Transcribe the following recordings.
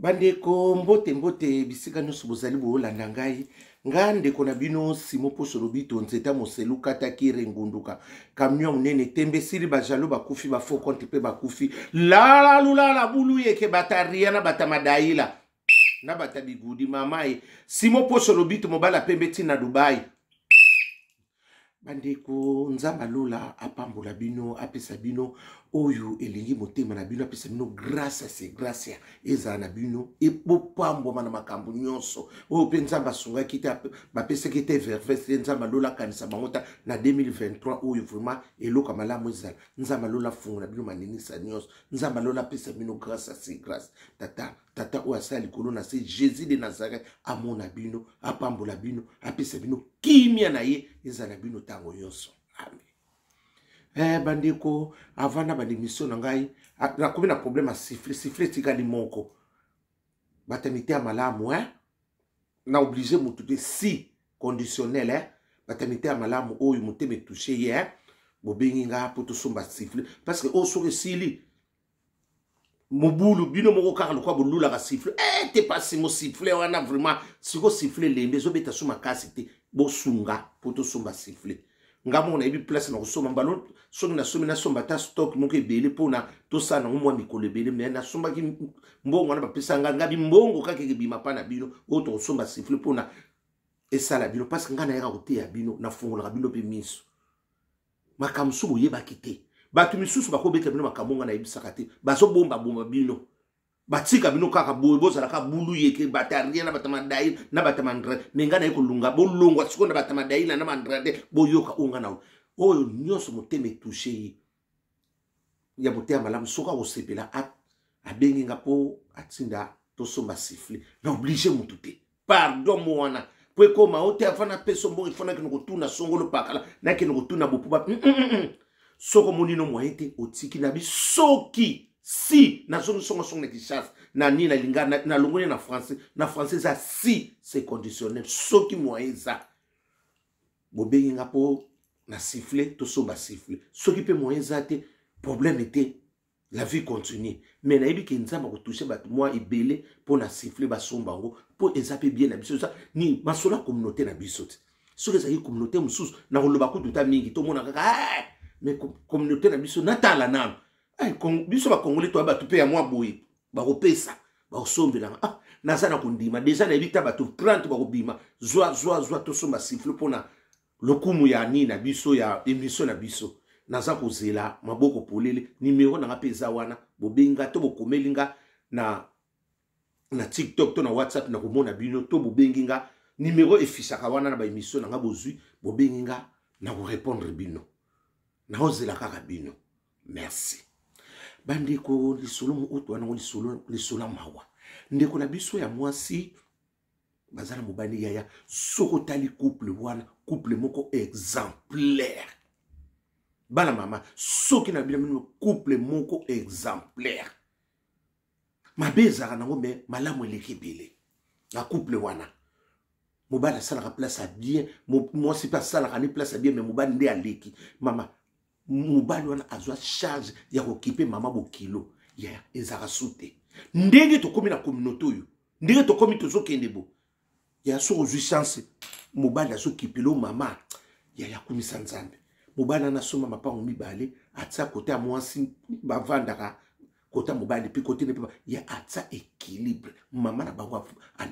Bandeko, mbote mbote bisika nyonso bozali boolanda ngai. Nga ndeko na bino Simo Poso Lobito, nzeta moselu kata kire ngunduka camion monene tembe esili, bajalo bakufi, ba faux compte mpe bakufi, lalalulala bulu yeke bataria na bata madaila na bata bigudi mama ye Simo Poso Lobito, mobala pembe ntina Dubai. Bandeko, Nzambe alola apambola bino, apesa bino oyo elingi motema na bino, apesa bino grâce se grâce ezala na bino, bopambwama na makambo nyonso oyo mpe Nzambe asungaki te, bapesaki te verves te. Nzambe alola akanisa bango ta na 2023 oyo vraiment eloko ya malamu ezala. Nzambe alola afungola bino maninisa nyonso. Nzambe alola apesa bino grâce se grâce. Tata, tata oyo asala likolo na se, Jésus de Nazareth, amona bino, apambola bino, apesa bino kimia na ye ezala bino ntango nyonso. Amen. Bandeko, avant na bademission na ngai, nakomi na problème ya siffle. Siffle etikali moko. Batamite ya malamu, eh? Na oblige motu te, si conditionnel, eh? Batamite ya malamu oyo motema etouche ye, eh? Bobengi nga mpo tosomba siffle, parce que oyo soki esili mobulu, bino moko kaka lokola bolulaka siffle, te pasi mo siffle wana vraiment. Siko siffle elembi, ezobeta so makasi te. Bosunga mpo tosomba siffle. Nga moko nayebi place na kosomba mbalo. Soki nasomi, nasomba ata stock moko ebele mpona tosala nango mwa mikolo ebele. Me nasombaki mbongo wana bapesa nga, ngabi mbongo kaka ekebima mpa na bino oyo tokosomba siffle mpona esala bino, parce que ngai nayaka koteya bino, nafungolaka bino mpe miso makambo mosusu boyebaki te. Bato misusu bakobeta bino makambo ngai nayebisaka te, bazobombabomba bino, batika bino kaka boye, bozalaka bulu yeke bata rien na bata madai na bata mandre. Me ngai naye kolunga bolongwa sikoyo na bata madai na mandre, boyoka oyo ngai na oyo nyonso motema etouche ye ya motema malamu. Soki akosepela, abengi nga mpo atinda tosomba siffle. Na oblige motu te, pardon mo wana po ekoma o te. Avant napesa mbongo, ifo nakende kotuna songolo pakala, nakende kotuna bopuba. Soki omoni no moyen te, otiki na bi. Soki si nazongi songasonga na Kinshasa na nini, nalinga nalongoli na français, na français eza si c'est conditionnel. Soki moyen eza, bobengi nga mpo na siffle, tosomba siffle. Soki mpe moyen eza te, problème te, la vie continue. Mais nayebi ke Nzambe akotouche bato mwa ebele mpo na siffle, basomba yango mpo eza mpe bien na biso. Eza ni masolo ya communauté na biso te. Soki ezalaki communauté mosusu, nakoloba kutu ta mingi, tomona kaka, mais communauté na biso, natala nano biso bakongoli, toya bato mpe ya mwa boye, bakopesa, bakosombelanga. Ah, naza na kondima deja, nayebi ta bato 30 bakobima, zwa zwa zwa, tosomba siffle mpona lokumu ya nini na biso, ya émission na biso. Naza kozela maboko polele. Nimero nanga mpe eza wana, bobenga to bokomeli nga na TikTok to na WhatsApp, na komona bino to bobengi nga. Nimero efisaka wana na baémission na nga, bozwi, bobengi nga, na korépondre bino. Naozela kaka bino. Merci bandeko. Lisolo mokutu wana ngo lisolo, lisolo ya mawa. Ndeko na biso ya mwasi baza na mobali. Yaya, soki otali couple wana, couple moko exemplaire. Bana mama, soki na bino bino, couple moko exemplaire. Mabe ezalaka nango, me malamu eleki ebele na couple wana. Mobali asalaka place ya bien, mwasi mpe asalaka ne place ya bien, me mobali nde aleki mama. Mobali wana azwa charge ya kokipe mama bokilo ya ezalaka su te. Ndenge tokómi na communauté oyo, ndenge tokómi, tozokende bo ya soki ozwi chance, mobali azokipela mama ya yakumisa Nzambe. Mobali wana asomba mapango mibale, atia kote ya mwasi bavandaka, kota mobali mpe kote mpe ya atia équilibre. Mama na bango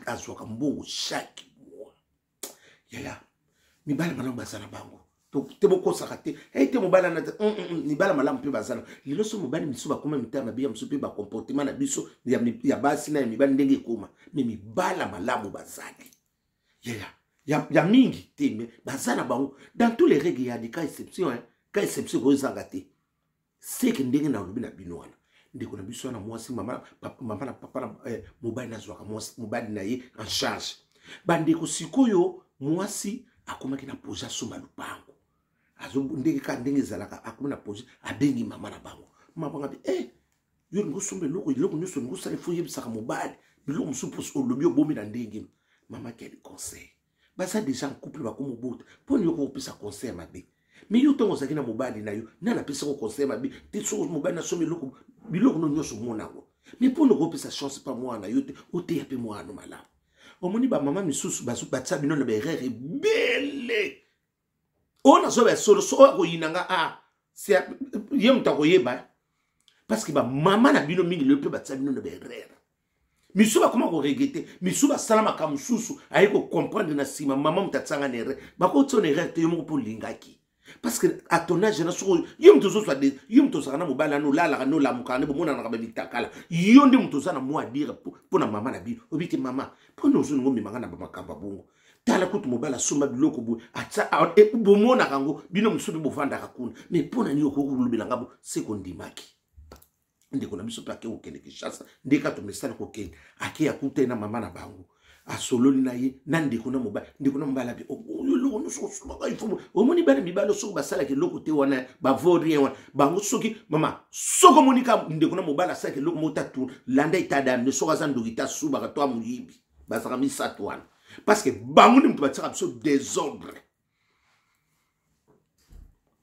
azwaka mbongo chaque mois. Yaya, mibali malamu baza na bango te, bokosaka te te mobali ana te. Mibala malamu mpe baza na lelo. So mobali misusu bakóma mitema mabe, ya mosusu mpe bacomportement na biso ya basi na ya mibali ndenge ekóma. Me mibala malamu bazali, yaya, ya mingi te, me baza na bango. Dans tous les règles ya des cas exception, hein, cas exception koyozanga te. Seke ndenge nalobi na bino wana, ndeko na biso wana mwasi, mama, mama na papa na mobali nazwaka mwasi, mobali na ye en charge. Bandeko, sikoyo mwasi akomaki na projet asomba lupango. Ndenge kaka ndenge ezalaka, akomi na projet, abengi mama na bango. Mama bango abi yo olingi osomba eloko, eloko nyonso olingi osala, ifo oyebisaka mobali. Biloko mosusu mposo olobi, obomi na ndenge. Mama, quel conseil? Baza déjà en couple, bakoma obota, mpo nini okopesa conseil mabe? Me yo ntango ozalaki na mobali na yo, nani apesaka conseil mabe te? Soki mobali nasomba eloko, biloko no nyonso omona yango. Mais mpo na okopesa chance mpa mwana yo te, oteya mpe mwana malamu. Omoni bamama misusu batia bino na baerreur ebele. Oyo nazoba ya solo, so oyo akoyina nga a ye moto akoyeba, parce que bamama na bino mingi lelo mpe batia bino na baerreur. Misusu bakoma koregrete, misusu basala makambo mosusu, aye kocomprendre na nsima mama moto atianga na erreur. Bakotia na erreur te, yo moko mpo olingaki, parce que à ton âge na soko yo moto ozozwa, yo moto ozalaka na mobali wana, olalaka nde, olamukaka nde, bomonanaka bamitakala, yo nde moto oza na mwa dire mpo na mama na bino. Obi te mama, mpo na ozolinga omemanga na bamakambo ya bongo. Tala kutu mobali asomba biloko boye, atia bomonaka yango, bino mosusu mpe bovandaka kuna. Mais mpo na nini okoki kolobela bo se kondimaki? Ndeko na biso mpe ake kokende Kinshasa, nde kaka tomesana kokende. Ake akutani na mama na bango, asololi na ye na ndeko na mobali. Ndeko na mobali abi oyo eloko nyonso osomaka ifo. Omoni bana mibali soki basalaka eloko te wana, bavaut rien wana bango. Soki mama, soki omoni ka ndeko na mobali asalaka eloko moko tatu, landa état d'âme. Soki aza ndoki te, asubaka to amoyibi, bazalaka misato wana, parce que bango nde moto batiaka biso désordre.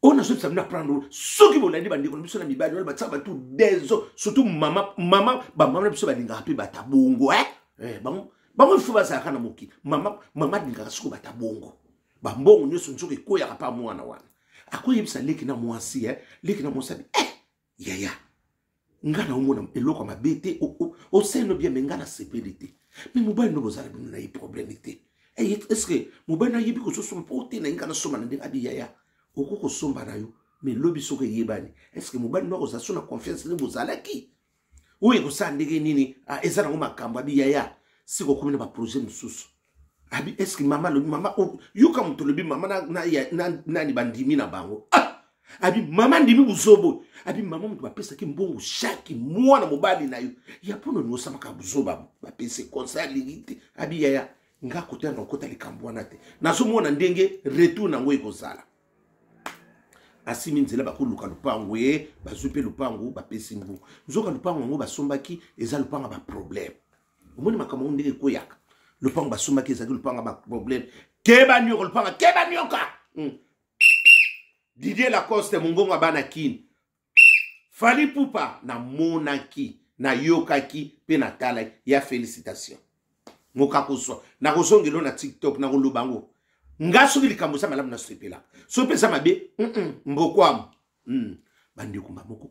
Oyo nazobisa bino, apprendre. Soki bolandi bandeko na biso na mibali wana, batiaka bato désordre, surtout mama mama. Bamama na biso balingaka mpe bata bongo, eh? Eh, bango bango ifo bazalaka na mokili. Mama mama alingaka sikoyo bata bongo, bambongo nyonso nzoka ekweyaka mpa mwana wana. Akoyebisa leki na mwasi, eh? Leki na mwasi abi eh, yaya, nga na omona eloko ya mabe te, osali no bien, mais nga nasepeli te. Mais mobali no bozala bino na ye problème te. Est ce que mobali nayebi kozosomba mpo te na ye? Nga nasomba na ndenge abi yaya, okoki kosomba na yo, mais lobi soki eyebani, est ce que mobali no akozala so na confiance nde bozalaki oyo ekosala ndenge nini? Eza nango makambo. Abi yaya, sika okomi na baprojet mosusu. Abi est ce que mama alobi, mama yoka moto olobi mama nani bandimi na bango. Ah! Abi mama ndimi buzobo. Abi mama moto bapesaki mbongo chaque mwana mobali na yo ya mpona olingi osamaka buzoba. Bapesi conseil, alingi te. Abi yaya, nga kotala na okota likambo wana te, nazomona ndenge retour nango ekozala. Asimi nzela, bakoluka lupango ye, bazwi mpe lupango, bapesi mbongo. Nzoka lupango yango basombaki eza lupango ya baproblème. Omoni makambo yango ndenge ekweyaka. Lupango basombaki ezalaki lupango ya baproblème. Keba nioka, lupanga keba nioka. Didier Lacoste, mongongo ya bana Kini. Fally Ipupa, namonaki, nayokaki mpe natalaki ya félicitation. Mokakozwa nakozongela na TikTok, nakoloba yango. Nga soki likambo eza malamu nasepelaka, soki mpe eza mabe mbokwamu. Bandeko moko,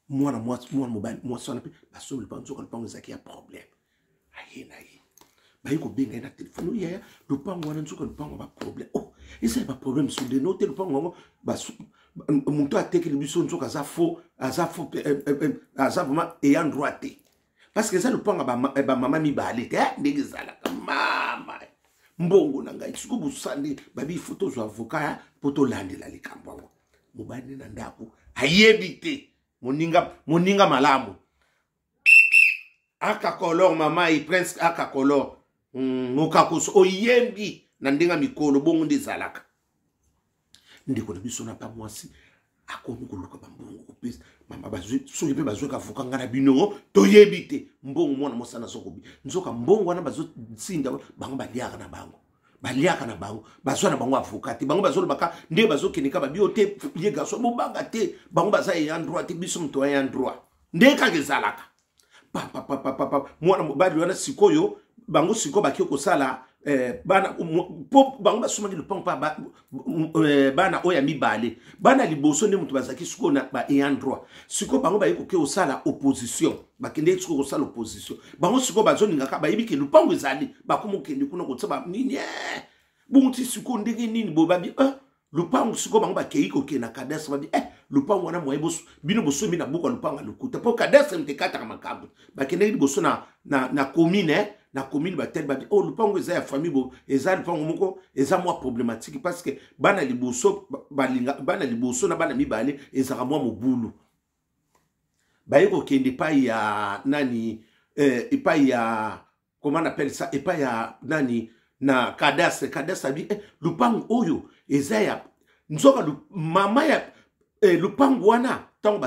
mwana mwana mobali, mwasi wana mpe basombi lupango. Nzoka lupango ezalaki ya problème. Aye na ye, baye kobenga ye na telefone: oyo yaya, lupango wana nzoka lupango ya baproblème. Oh, eza ya baproblème sudeno te. Lupango yango moto atekeli biso nzoka aza faux, aza faux, aza vraiment ayant droit te, parce que eza lupango ya bamama mibale te. Ndenge ezalaka, mama, mbongo na ngai sikoyo bosande. Babi ifo tozwa avocat mpo tolandela likambo yango. Mobali na ndako ayebi te. Moninga, moninga malamu akakolor, mama ye prince akakolor, mokakoso oyembi na ndenge ya mikolo bongo nde ezalaka. Ndeko na biso na pa mwasi akomi koluka bambongo kopesa mama. Bazwi soki mpe bazwaki avocat, ngai na bino toyebi te. Mbongo mwana mwasi wana azokobi, nzoka mbongo wana bazotinda bango, baliaka na bango, baliaka na bango, bazwa na bango avocat te. Bango bazolobaka nde bazokende ka babi te ye garçon, bobanga te, bango baza ayant droit te, biso moto ayant droit. Nde kaka ezalaka papapapapa. Mwana mobali wana sikoyo, bango sikoyo baki kosala bana mpo bango basomaki lopango mpa bana oyo ya mibale. Bana liboso nde moto bazalaki sikoyo na ba ayant droit. Sikoyo bango baye koke kosala opposition, bakendeki sikoyo kosala opposition. Bango sikoyo bazolingaka, bayebi ke lopango ezali, bakoma kokende kuna kotia banini bongo ti sikoyo ndenge nini boye. Babi lupango sikoyo bango bakei kokende na cadastre. Babi lupango wana moye bino bosombi na buku ya lupango ya lokuta, mpo cadastre moto ekataka makambo. Bakendeki liboso na commune, na commune batali, babi oh, lupango eza ya famille bo, eza lupango moko eza mwa problématique, parce que bana liboso balinga bana liboso na bana mibale ezalaka mwa mobulu. Baye kokende epai ya nani, epai ya, comment on appelle ça, epai ya nani, na cadastre. Cadastre abi lupango oyo eza ya nzoka mama ya lupango wana. Ntango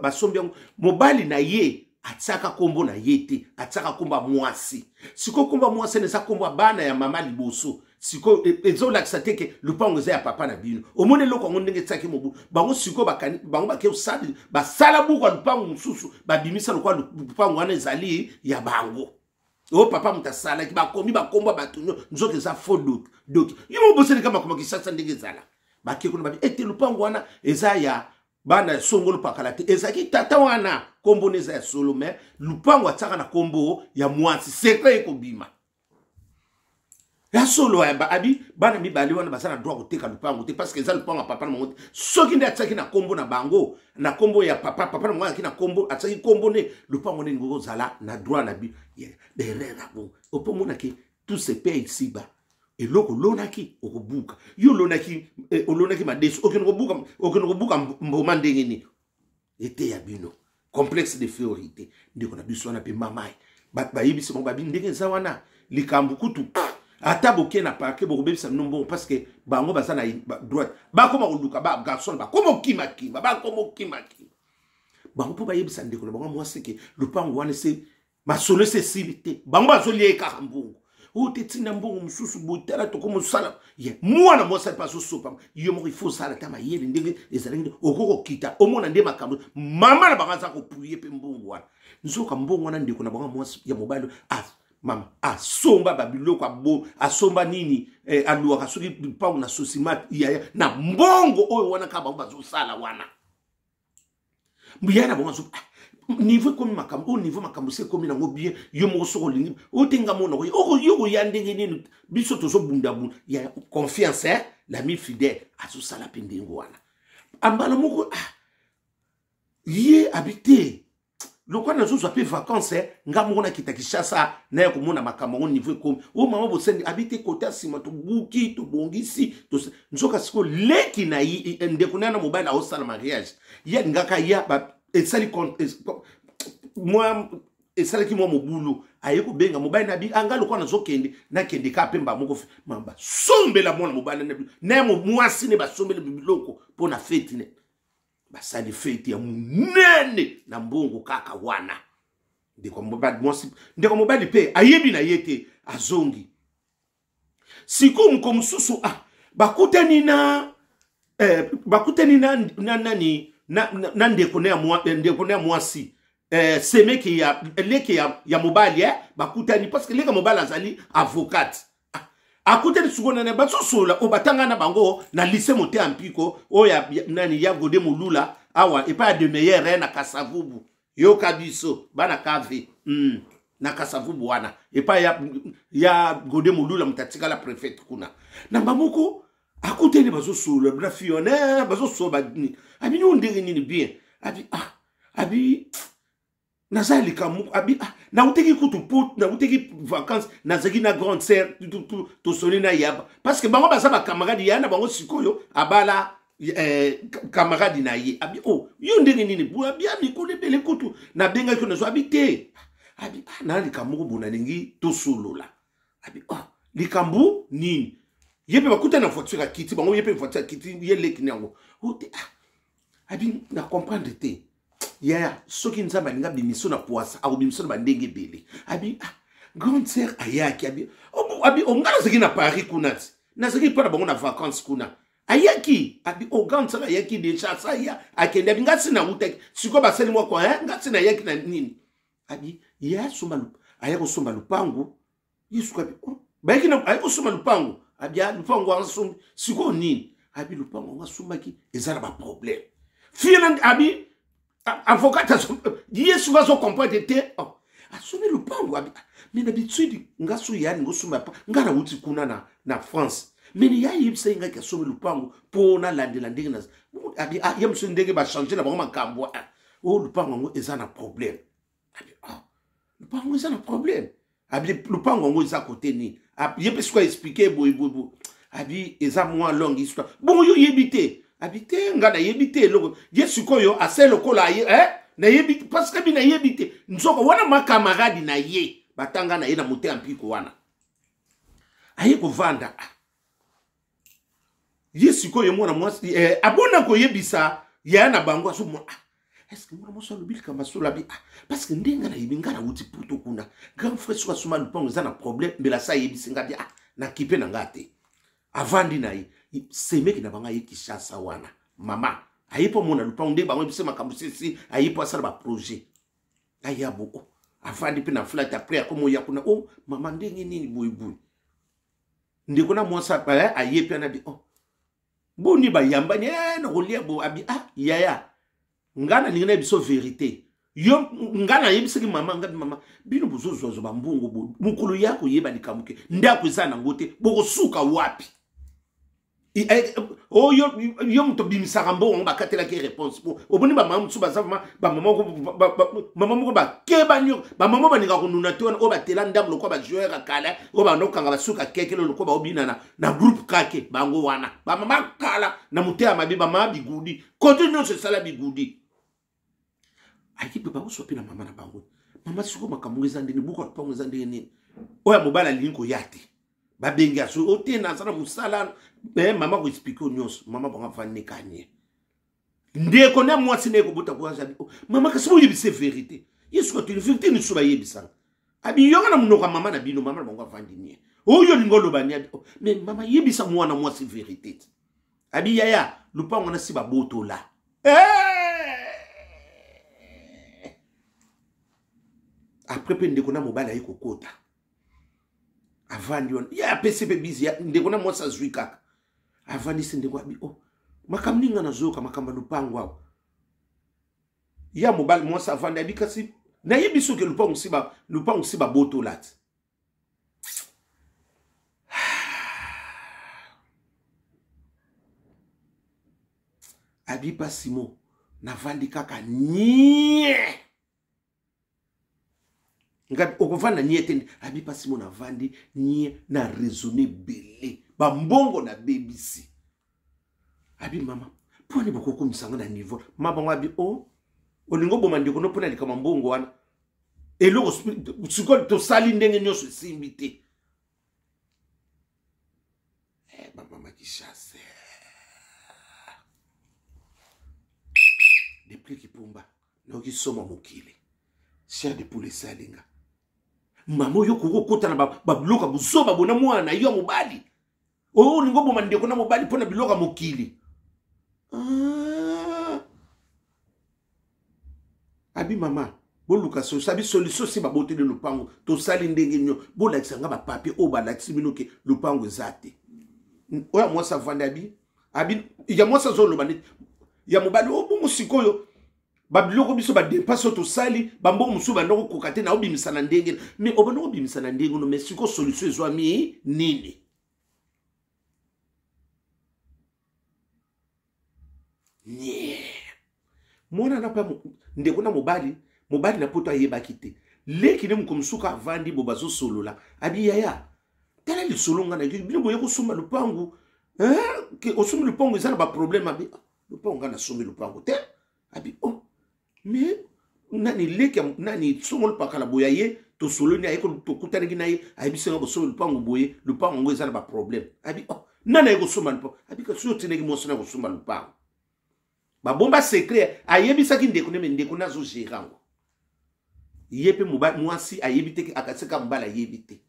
basombi yango, mobali na ye atiaka nkombo na ye te, atiaka nkombo ya mwasi. Sikoyo nkombo ya mwasi wana eza nkombo ya bana ya mama liboso. Sikoyo ezolakisa te ke lupango eza ya papa na bino. Omoni eloko yango ndenge etiaki mobu bango. Sikoyo bango bake osali, basala buku ya lupango mosusu, babimisa lokola lupango wana ezali ya bango. Oyo papa moto asalaki, bakomi bakombo ya bato nyo, nzoka eza faux doki. Yo moboseleka makoma Kisasa ndenge ezala. Bake kuna, babi ete lupango wana eza ya bana ya songolo pakala te, ezalaki tata wana, kombo na eza ya solo, mais lupango atiaka na kombo ya mwasi. Secret ekobima ya solo ya abi bana mibale wana baza na droit koteka lupango te, parce que eza lupango ya papa na bango te. Soki nde atiaki na kombo na bango, na kombo ya papa, papa na bango azalaki na kombo, atiaki kombo nde lupango nde elingi kozala na droit na bi berere yango. Opo omonaki tout se paye ici-bas. Eloko olonaki, okobuka. Yo olonaki, olonaki madesu, okende kobuka, okende kobuka mboma ndenge nini? Eteya bino complexe de priorité. Ndeko na biso wana mpe mamai, bato bayebisi bango, babi ndenge eza wana, likambo kutu ata boke na parquet, bokobebisa bino mbongo, parce que bango baza na droite. Bakoma koluka ba garçon, bakoma okimakima, bakoma okimakima bango mpo bayebisa ndeko na bango mwasi ke lupango wana ese masolo ese esili te. Bango bazolia ye kaka mbongo oyo te, ntina mbongo mosusu boye. Tala, tokomosala ye mwana mwasi mpe azosopa yo moko. Ifo osala ata mayele ndenge ezalaki nde okoki kokita, omona nde makambo mama na bango aza kopuye mpe mbongo wana. Nzoka mbongo wana, ndeko na bango mwasi ya mobali, mama asomba babiloko, abo asomba nini, aluwaka soki mpango na sosima yaya na mbongo oyo wana kaka bango bazosala wana. Yaya na bango azo niveau ekomi makambo oyo, niveau makambo se ekomi nango bien. Yo moko soki olingi oyo te, nga mona yo koya ndenge nini? Biso tozobundabunda ya confiance, eh? L'ami fidèle azosala mpe ndenge wana. Ambala moko, ah, ye abi te, lokola nazozwa mpe vacance, eh, nga moko nakita Kinshasa, naya komona makambo yango niveau ekomi oyo. Mama bosendi abi te, kota nsima tobuki, tobongisi. Nzoka sikoyo leki na ye, ndeko na ye na mobali aosala mariage, ye alingaka ya esali mwa, esalaki mwa mobulu. Aye kobenga mobali na bi anga, lokola nazokende, nakende kaka mpe mba moko. Mama basombela mwana mobali na ye mwasi ne, basombela biloko mpo na feti ne, basali feti ya monene na mbongo kaka wana. Ndeko mobali mwasi, ndeko mobali mpe ayebi na ye te. Azongi sikoyo moko mosusu, ah, bakutani na bakutani na nani, na ndeko na ya mwa, ndeko na ya mwasi, semeki ya leki ya mobali, bakutani parce que leki ya mobali azali avocate. Ah, akutani sikoyo nani, bazosola oyo batanga na bango na lycée Moteya Mpiko oyo ya nani, ya Gode Molula awa epai ya de meilleur, na Kasavubu. Yoka biso bana kave, na Kasavubu wana epai ya Gode Molula, moto atikala préfète kuna. Na bamoko akutani, bazosolola na fione, bazosola nini, abi nio ndenge nini bien, abi ah, abi naza likambo, abi ah, nautaki kutu po nautaki vacance, nazalaki na grande sœur, tosoli na yaba, parce que bango baza bacamarade ya na bango. Sikoyo abala camarade na ye. Abi oh, yo ndenge nini boye? Abi ah, mikolo ebele kutu nabengaki yo, nazwa. Abi te, abi ah, na likambo moko boye nalingi tosolola. Abi oh, likambo nini? Ye mpe bakutani na voiture, akiti bango, ye mpe voiture akiti, ye leki na yango o te. Ah, abi na comprendre te yaya, soki Nzambe alingi abimiso na poasa, akobimiso na bandenge ebele. Abi ah, grande sœur ayaki, abi oh, abi oh, ngai nazalaki na Paris kuna, ti nazalaki mpo na bango na vacance kuna. Ayaki, abi oh, grande sœur ayaki déjà, asa ya akende. Abi ngai si nawutaki, sikoyo basali mwa kwa, ngai si nayaki na nini. Abi ye asomba, aya kosomba lupangu. Ye suka abi oh, bayaki na aye kosomba lupangu. Abi ah, lupangu wana asombi sikoyo nini? Abi lupangu yango asombaki eza na baproblème. Fille na abi avocat, ye suka azocomprendre te. Oh, asombi lupangu. Abi mais na bitsudi nga so ya alingi osomba, nga nauti kuna na France, mais ya ayebisa ye ngaki asombi lupangu mpo nalandela ndenge na abi ah, ye mosusu ndenge bachange na bango makambo. Ah, oyo lupangu yango eza na problème. Abi ah, lupango eza na problème. Abi lupango yango eza kote nini? Ye mpe sikoyo explike boye boye boye. Abi eza mwa longue histoire. Bongo yo oyebi te? Abi te, nga nayebi te eloko. Ye sikoyo ase lokola aye, eh? Nayebi parce que abi nayebi te. Nzoka wana ma camarade na ye batanga na ye na Moteya Mpiko wana, aye kovanda. Ye sikoyo mwana mwasi, abona koyebisa yaya na bango, azomona ah, est-ce mwana mwasi alobi likambo asolo? Abi ah, parce que ndenge nayebi, ngai nauti poto kuna, grand frère soki asoma lupango eza na problème, mbela sa ayebisi ngai. Abi ah, Na kipe na nga te. Avandi na ye. Semeki na bango aye Kinshasa wana. Mama, aye mpo amona lupango nde bango ebise makambo sisi, aye mpo asala ba projet. Aya boko. Avandi mpe na flat après akomi oya kuna. Oh, mama ndenge nini boye boye. Ndeko na mwasi eh, aye mpe anabi oh. Boni bayambani eh, nakolia bo abi ah yaya. Nga nalingi na biso verite. Yo nga nayebisaki mama nga mama bino bozozwazwa bambongo bo mokolo ya koyeba likambo ke ndako eza nango te bokosuka wapi? Oyo oh, yo moto obimisaka mbongo yango bakatelaki réponse po omoni bamama mosusu baza vraimen bamama moko bakeba nio bamama balingaka konuna te wana oyo batela ndambo lokola bajoueur ya kala oyo banda kokanga basuka kekele lokola baobinana na groupe kake bango wana bamama kala na moteya mabe bamama bigudi kote nyonso esala bigudi ayaki mpe bakoswa mpe na mama na bango mama sikoyo makambo eza ndenge buka lopango eza ndenge nini oyo ya mobali alingi koya te babengi aso o te naza na mosala me mama koexplike oyo nyonso mama bango avandi kanye ndeko na mwasi naye kobota koazabi oh, mama kasi boyebise verité ye suka tuni verité nisusu bayebisanga abiyoka na monoko ya mama na bino mama na bango avandi nie oyo olingi oloba ni abi oh, me mama yebisa mwana mwasi verité te abi yaya lupango wana si babotola eh! Après mpe ndeko na mobali aye kokota avandi wana ye apesi mpe bizi ndeko na mwasi azwi kaka avandisi ndeko abi oh makambo nini nga nazoyoka makambo ya lupango awa ya mobali mwasi avandi abi kasi nayebi soki lupango si babotola ti abi pa simo navandi kaka nie ngabi okovanda nie te abi pa simo navandi nie na raisonne ebele bambongo nabebisi abi mama mpo ani bokokomisa nga na niveau ma bango abi o oh, olingi oboma ndeko no mpo na likambo mbongo wana eloko sikoyo tosali ndenge nyonso esimbi te eh, bamama kishase depuis kipumba nayoki soma mokili cher de poule esalinga mama oyo okoki kokota na babiloko ya buzoba bona mwana na yo ya mobali oyo olingi oboma ndeko na mobali mpo na biloko ya mokili ah. Abi mama boluka solution abi solution si baboteli lopango tosali ndenge nio bolakisa nga bapapier oyo balakisi bino ke lopango eza te oyo ya mwasi avandi abi abi ya mwasi azoloba neti ya mobali oyo bongo sikoyo babiloko biso badepense oyo tosali bambongo mosusu banda kokoka te na obimisa na ndenge me obanda kobimisa na ndenge no me sikoyo solution ezwami nini nie mwana na mpe ndeko na mobali mobali na poto ayebaki te leki ne moko mosuku avandi bo bazosolola abi yaya tala lisolo nga na bino boye kosomba lopangu osombi lopangu eza na baproblème abi ah, lopangu nga nasombi lopangu te abi oh mais nani leki nani songolo pakala boye aye tosololi aye tokutanaki na ye ayebisi nga bosombi lopango boye lopango yango eza na baproblème abi oh nani aye kosomba lopango abi kasi oyo otindaki mwasi na kosomba lopango babomba secret ayebisaki ndeko nde me ndeko nde azogere yango ye mpe mwasi ayebi te akasika mobali ayebi te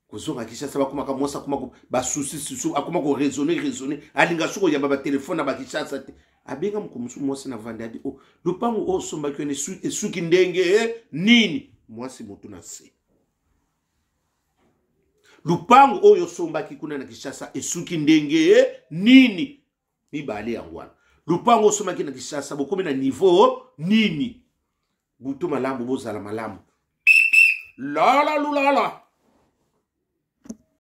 kozonga kinshasa bakomaka mwasi akoma basusi susu akoma koraisonne raisonne alinga soki koyamba batelefone na bakinshasa te abenga moko mosusu mwasi na vandi abi o oh, lopango oyo osombaki wana esuki ndenge eh, nini mwasi motu na nse lupango oyo osombaki kuna na kinshasa esuki ndenge eh, nini mibale yango wana lupango osombaki na kinshasa bokomi na niveau nini butu malamu bozala malamu lala lulala.